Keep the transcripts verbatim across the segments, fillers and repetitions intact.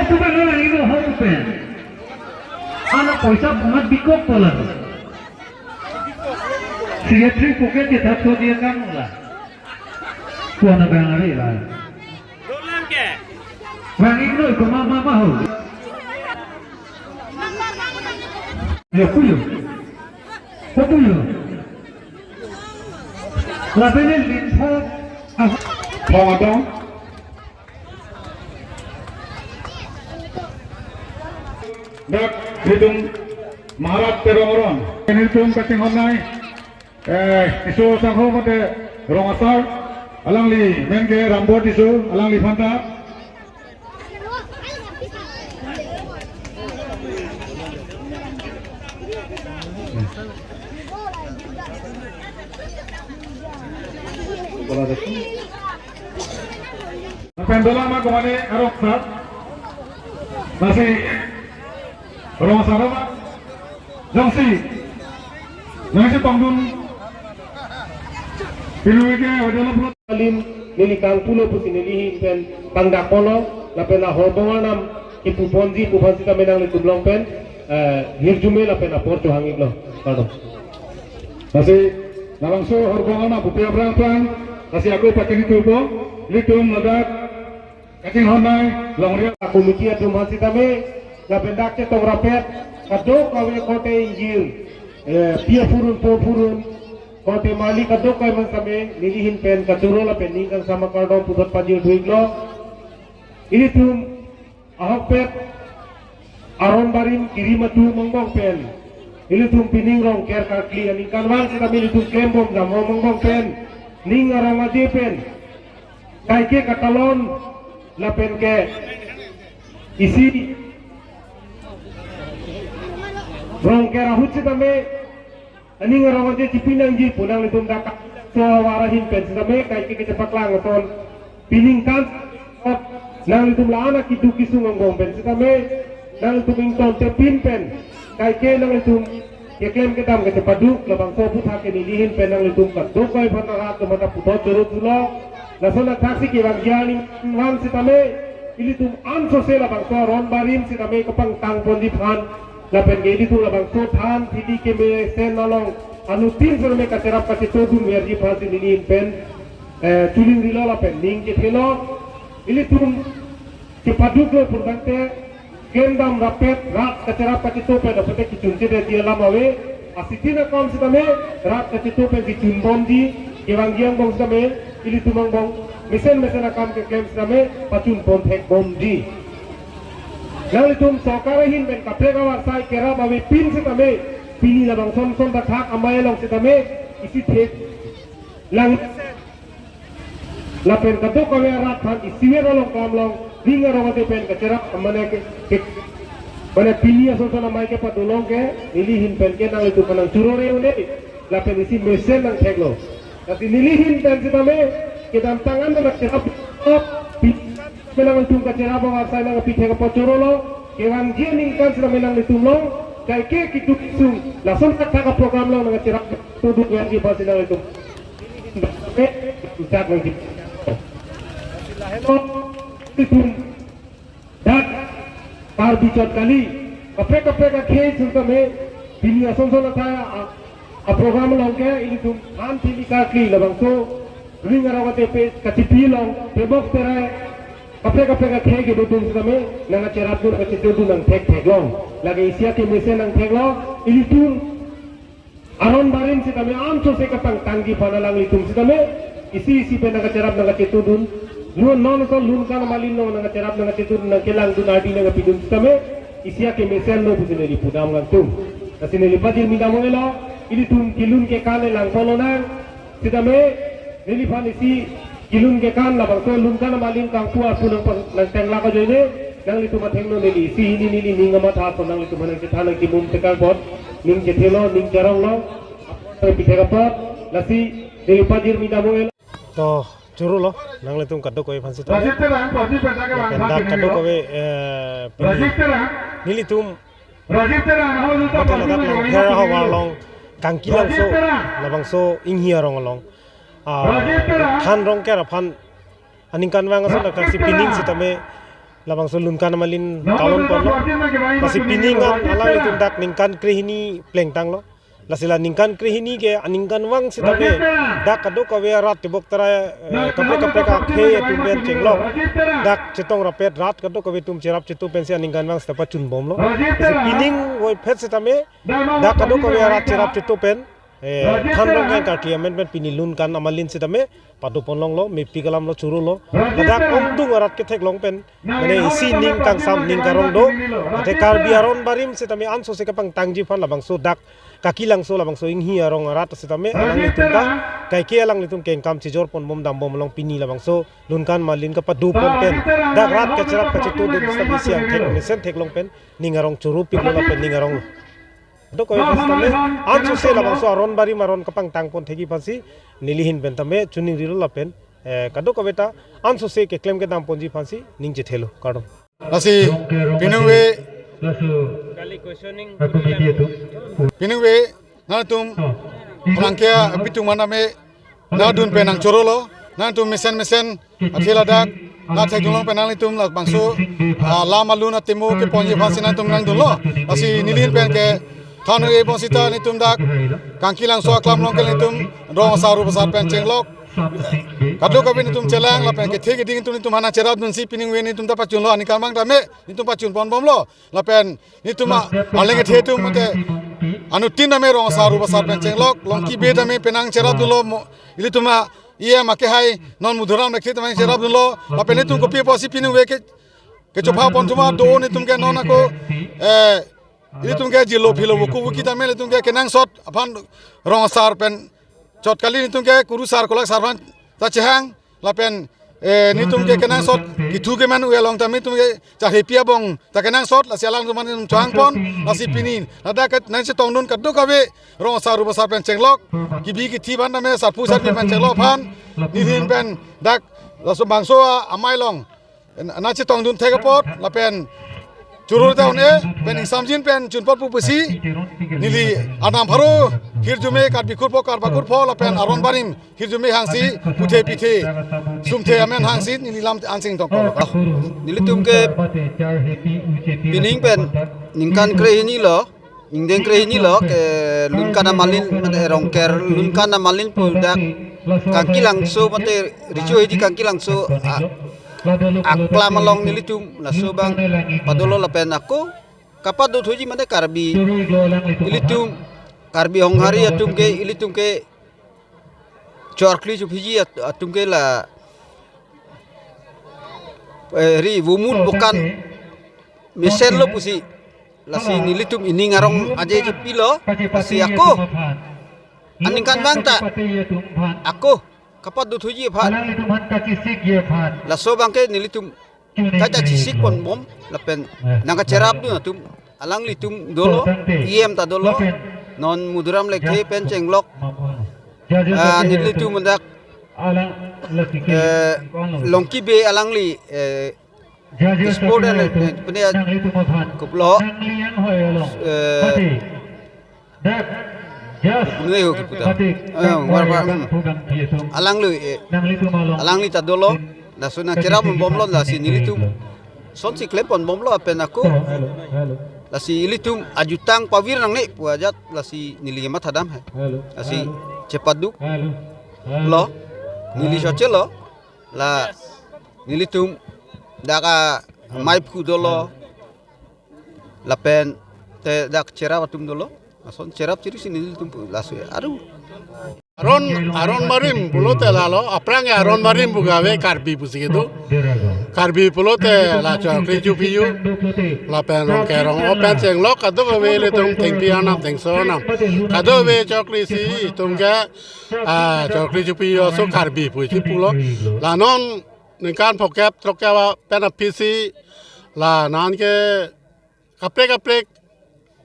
Tuba lo ini lo hau pen. Ana poisa pungat bikok pola. Secretary pocket ke thap so dia kan la. Kuana bang ari la. Bang ini lo ko mama mama ho. Yo kuyo. Ko kuyo. Labele lin pho. Ah. Pho atong. Dak Bidung Maharaj Terong Ron. Nelitum kachinghon nai. Eh, iso sangho mate rong asar. Alangli men ke Rambot iso, alangliphan ta. Bola deh. Lapen dolang ma komane arong sar. Lasi rong sar ma. Jongsi. Jongsi pangdun. Pilu ke hotel lo. Alim neli kangpulo pusi nelihin pen pangdak polo lapen ahor bonga nam kipu ponji pu aphan sitame nanglitum along pen, eh, hirjume lapen apor chohangiklo. Kardom. Lasi labangso ahor bonga nam pupe aphrang aphrang, lasi ako pachini tupo, ilitum ladak kachinghon nai, longri akomiti atum aphan sitame, lapen dak chetong rapet, kadokave korte ingjir, eh, pi aphurun, po aphurun, korte mali kadokave aphan sitame, nelihin pen kachoro lapen ning kangsam akardom puthot pajir duiklo. Ilitum ahokpet aron barim kirim atum angbong pen. Ilitum pining Rongker karkli aningkanvang sitame ilitum klembom jam angbong pen. Ning arong aje pen. Kaike katalon lapen ke isi Rongker ahut sitame. Aning arong aje chipi nangji pu nanglitum dak so awar ahin pen sitame kaike kachepaklang ason. Pining kan nanglitum la-an akiduk kisung angbong pen sitame nanglitum ingtontepin pen kaike nanglitum keklem kedam kachepaduk labangso aphuthak ke nelihin pen nanglitum kadokave aphan arat atum ata puthot choro pulo. Lason athaksi kevangji aningkanvang sitame ilitum ansose labangso aron barim sitame kapangtang ponji aphan lapen ke ilitum labangso than thili kemesen along anuttin sitame kacherap kachetodun verji aphansi nelihin pen, eh, choningrilo lapen ning kethelo. Ilitum chepaduklo purtangte klem dam rapet rat kacherap kacheto pen apete kechunchedetji alam ave. Asitin akam sitame rat kacheto pen kechun bomji, kevangji angbong sitame ilitum angbong mesen mesen akam keklem sitame pachun pon thek bomji. Nanglitum sorkar ahin pen kaprek avarsai kerap avepin sitame pini labangson son dak thak amei along sitame isi thek lang lapen kadokave arat aphan isivet along klam along ning arong aje pen kacherap mane ke, ke mane pini ason son amei kepadolong ke nelihin pen ke nanglitum aphan nangchurore un-e lapen isi mesen nangtheklo. Lasi nelihin pen sitame kedamtang an nangcherap pi- Penang ilitum kacherap avarsai nangpi thek apot chorolo, kevangji aningkan sitame nanglitum along, kaike kiduk kisung, lason thakthak aprogram along nangcherap tuduk vangji aphansi nanglitum. Eh, ucak nangji. Ilitum dak Karbi chot kali, kaprek kaprek akhei sitame, pini ason son athai a, aprogram along ke, ilitum than thili karkli labangso, ring arong atepe kachipi along, tebok terai, kaprek kaprek akhei kedodun sitame, nangcherapdun kachetodun nangthektheklo. Lake isi akemesen nangtheklo, ilitum aron barim sitame ansose kapangtangji aphan alanglitum sitame, isi isi pen nangcherap nangchetodun. Lun non so lun kan malin non nangcherap nangchetodun nangkelangdun ardi nangpidun sitame, isi akemesenlo pusi neli pudam nangtum. Lasi neli pajirmi dam-elo, ilitum kelun kekan elang polo nang, sitame, neliphan isi kelun kekan labangso lun kan malin kangpu asu nang pang, nangtenglak ajoine, nanglitum athengno neli isi hini neli ning amatha ason nanglitum nangchethan nangchimum tekang apot, ning chethelo, ning charonglo, apor pithek apot, lasi neli pajirmi dam-el. To, chorolo, nanglitum kadokave aphansi to. Lapen dak kadokave, eh, pini, nelitum Rajiv Tera, Rajiv Tera, Rajiv Tera, mate ladak Longher ahavar along kangkilangso, labangso inghi arong along. Ah, Rajiv Tera. Than Rongker aphan aningkanvang ason dak si pining sitame Labangso Lunkan Amalin kalon ponlo. Lasi pining an alanglitum dak ningkan krehini plengtanglo. Lasi la ningkan krehini ke aningkanvang sitame dak kadokave arat tebok tarai, eh, kaprek kaprek akhei atum pen chenglok, dak chetong rapet rat kadokave atum cherap chetu pensi aningkanvang sita pachunbomlo. Lasi pining voiphit sitame dak kadokave arat cherap chetu pen, eh, than rong keng karkli amen pen pini Lunkan Amalin sitame padoponlonglo, mepik alamlo, chorolo. Ladak ongdung arat ketheklong pen mane isi ning kangsam ning karong do. Ate Karbi aron barim sitame ansose kapangtangji aphan labangso dak Kangkilangso labangso Inghi arong arat sitame alanglitum ta kaike alanglitum kengkam chijor ponbom dambom along pini labangso Lunkan Amalin kapadopon pen dak rat kacherap kachetu dun sitame isi angthek mesen theklong pen ning arong chorupiklo lapen ning arong kadokave aphan sitame ansose labangso aron barim aron kapangtangpon thekji aphansi nelihin pen tame chuning rilo lapen, eh, kadokave ta ansose keklem kedamponji aphansi ning chethelo. Kardom. Lasi piningve, piningve nangtum phalangke apitung maname nangdun pen nangchorolo, nangtum mesen mesen athe ladak nangthekdunlong pen nanglitum labangso, ah, lam alun atemo keponji aphansi nangtum nangdunlo. Lasi nelihin pen ke than e bonsita nelitum dak Kangkilangso aklam along ke nelitum rong asar rup asar pen chenglok kadokave nelitum chelang lapen kethe keding atum nelitum aphan nangcherapdunsi piningve nelitum ta pachunlo, aningkanvang tame nelitum pachunponbomlo. Lapen nelitum a-, arleng kethe atum mate anuttin tame rong asar rup asar pen chenglok, Longki Bey tame penang cherapdunlo mo, ilitum a-, E M akehai non Madhuram Lekthe tame cherapdunlo. Lapen nelitum kopi apotsi piningve ke, kechopha pon atum do nelitum ke non ako, eh, ilitum ke jilo philo vuku vuki tame nelitum ke kenangsot aphan rong asar pen chot kali nelitum ke kurusar kolak sar aphan ta chehang lapen, eh, nelitum ke kenangsot kethu keman ave along tame nelitum ke charhepi abong ta kenangsot, lasi alangtum aphan nelitum chohangpon. Lasi pini ladak ke nangchetongdun kadokave rong asar rup asar pen chenglok, kebi kethe aphan tame sarpo sarpi pen chenglok aphan nelihin pen dak laso bangso a-, amei along nangchetongdun thek apot lapen chorolo ta un-e pen ingsamjin pen chunpot pu pusi neli anam pharo hirjume Karbi kurpo Karba kurpo lapen aron barim hirjume hangsi puthe pithe sumthe amen hangsi neli lam anching tongkol. Nelitum ke pining pen ningkan krehini lo, ingdeng krehini lo ke Lunkan Amalin, mane Rongker Lunkan Amalin pu dak Kangkilangso mate Richo Hidi Kangkilangso a-, aklam along nelitum laso abang padolo lapen ako kapadothuji mane Karbi ilitum Karbi Honghari atum ke ilitum ke chorkli chuphiji at-, atum ke la, eh, ri vumut bukan mesenlo pusi. Lasi nelitum ining arong aje chepilo, lasi ako aningkanvang ta ako kapadothuji aphan. Laso abang ke nelitum kaja chisik ponbom lapen nangkacherapdun atum alanglitum dolo, E M ta dolo, non Madhuram Lekthe pen chenglok, ah, nelitum dak, eh, Longki Bey alangli, eh, sport and, eh, pene kopilo, eh, Nui ho kipu ta. Eh, warpa, hmm. Alangli, eh, alangli ta dolo. Laso nangcherap ponbomlo lasi nelitum. Sonsi klem ponbomlo lapen ako. Lasi ilitum ajutang pavir nangne pu ajat lasi neli mathadam he. Lasi chepaduk lo. Neli choche lo. La nelitum dak amei phu dolo. Lapen te dak cherap atum dolo. Lason cherap chiri si nelitum pu laso aru. Aron, aron barim pulote lalo, aphrang ke aron barim pu kave Karbi pusi kedo. Karbi pulote la chorkli chuphiyu. Lapen Rongker Rong-o pen chenglok kadokave ilitum thengpi anam thengso anam. Kadokave chorkli si itum ke, ah, chorkli chuphiyu aso Karbi pu chipulo. La non ningkan phokep throkkep pen aphi si la non ke kaprek kaprek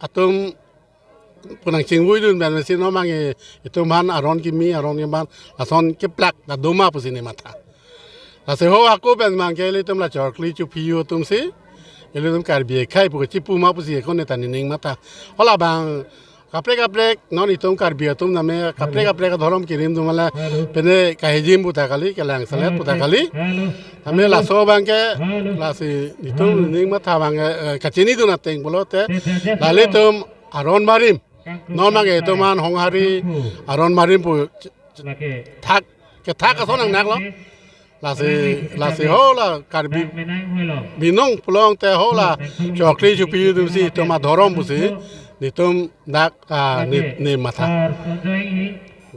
atum pu nangchingvuidun pen si non mang e itum aphan aron kimi aron kimi aphan lason keplak ta doma pusi ne matha. Lasi ho ako pen mang ke ilitum la chorkli chuphiyu atum si ilitum Karbi akhei pu chipu ma pusi ako ne ta nening matha. Hala abang kaprek kaprek non itum Karbi atum name kaprek kaprek adhorom kirim atum ala pene kahijim puta kali, kelang selet puta kali. Tame laso abangke lasi itum ning matha abang, eh, kachinidun ateng pulote, lalitum aron barim, non abang itum an Honghari aron barim pu ch- ch- thak kethak ason nang naklo. Lasi lasi ho la Karbi binong pulote ho la chokri chupi atum si itum adhorom pusi itum dak, ah, ni, ni matha.